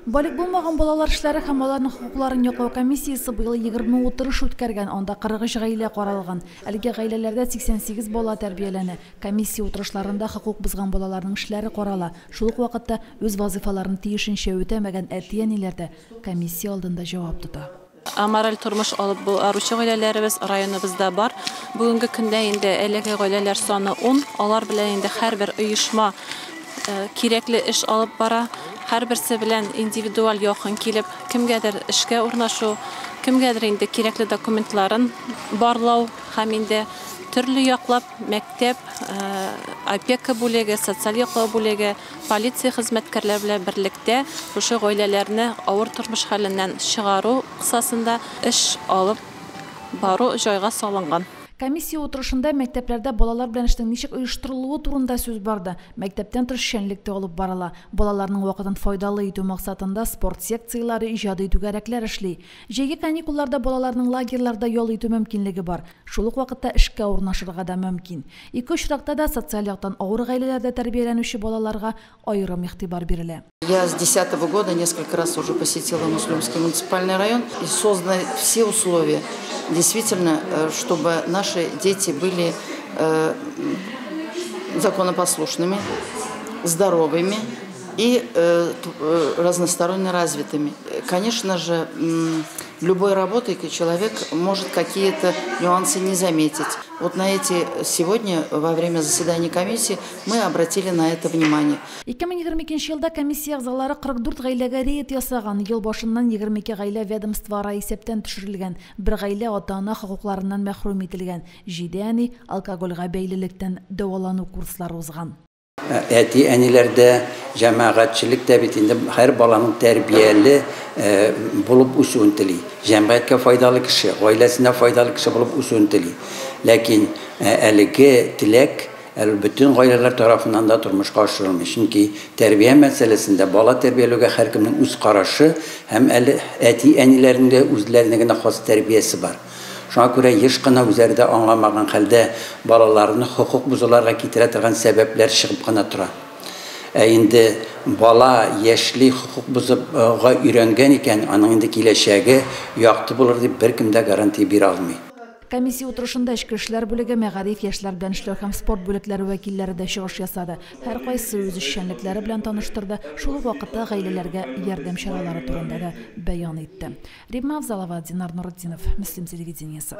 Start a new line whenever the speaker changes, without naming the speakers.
Балигъ булмаган балалар эшләре һәм аларның хокукларын яклау комиссиясе быел 20 утырыш үткәргән, анда 43 гаилә каралган. Әлеге гаиләләрдә 88 бала тәрбияләнә. Комиссия утырышларында хокук бозган балаларның эшләре карала. Шул ук вакытта үз вазыйфаларын тиешенчә үтәмәгән әти-әниләр дә комиссия алдында җавап тота.
Амораль тормыш алып баручы гаиләләребез районыбызда бар. Бүгенге көндә инде әлеге гаиләләр саны 10. Алар белән инде һәрбер оешма кирәкле эш алып бара. Һәрберсе белән индивидуаль якын килеп, кемгәдер эшкә урнашу, кемгәдер инде кирәкле документларын барлау һәм инде төрле яклап мәктәп, опека бүлеге, социаль яклау бүлеге, полиция хезмәткәрләре белән берлектә шушы гаиләләрне авыр тормыш хәленнән чыгару кысасында эш алып бару җайга салынган.
Комиссия утырышында мәктәпләрдә балалар белән эшнең ничек оештырылуы турында сүз барды. Мәктәптән тыш эшчәнлек тә алып барыла. Балаларның вакытын файдалы итү максатында спорт секцияләре, иҗади түгәрәкләр эшли. Җәйге каникулларда балаларның лагерьларда ял итү мөмкинлеге бар. Шул ук вакытта эшкә урнашырга да мөмкин. Ике очракта да социаль яктан авыр гаиләләрдә тәрбияләнүче балаларга аерым игътибар бирелә.
Я с 2010 года несколько раз уже посетила Муслюмский муниципальный район. И созданы все условия, действительно, чтобы наши дети были законопослушными, здоровыми и разносторонне развитыми. Конечно же, любой работой человек может какие-то нюансы не заметить. Вот на эти сегодня, во время заседания комиссии, мы обратили на это внимание.
2022 елда комиссия әгъзалары 44 гаиләгә рейд ясаган. Ел башыннан 22 гаилә ведомствоара исәптән төшерелгән. Бер гаилә ата-ана хокукларыннан мәхрүм ителгән. 7 әни алкогольгә бәйлелектән дәвалану курслары узган.
Әти-әниләр дә, җәмәгатьчелек тә бит инде һәр баланың тәрбияле булып үсүен тели. Җәмгыятькә файдалы кеше, гаиләсенә файдалы кеше булып үсүен тели. Ләкин әлеге теләк әле бөтен гаиләләр тарафыннан да тормышка ашырылмый. Чөнки тәрбия мәсьәләсендә бала тәрбияләүгә һәркемнең үз карашы һәм әле әти-әниләрнең дә үзләренә генә хас тәрбиясе бар. Шуңа күрә еш кына үзләре дә аңламаган хәлдә балаларны хокук бозуларга китерә торган сәбәпләр чыгып кына тора. Ә инде бала яшьли хокук бозуга өйрәнгән икән, аның инде киләчәге якты булыр дип беркем дә гарантия бирә алмый.
Комиссия утырышында эчке эшләр бүлеге, мәгариф, яшьләр белән эшләү һәм спорт бүлекләре вәкилләре дә чыгыш ясады. Һәркайсы үз эшчәнлекләре белән таныштырды, шул ук вакытта гаиләләргә ярдәм чаралары турында да бәян итте. Римма Авзалова, Динар Нуретдинов, Мөслим телевидениесе.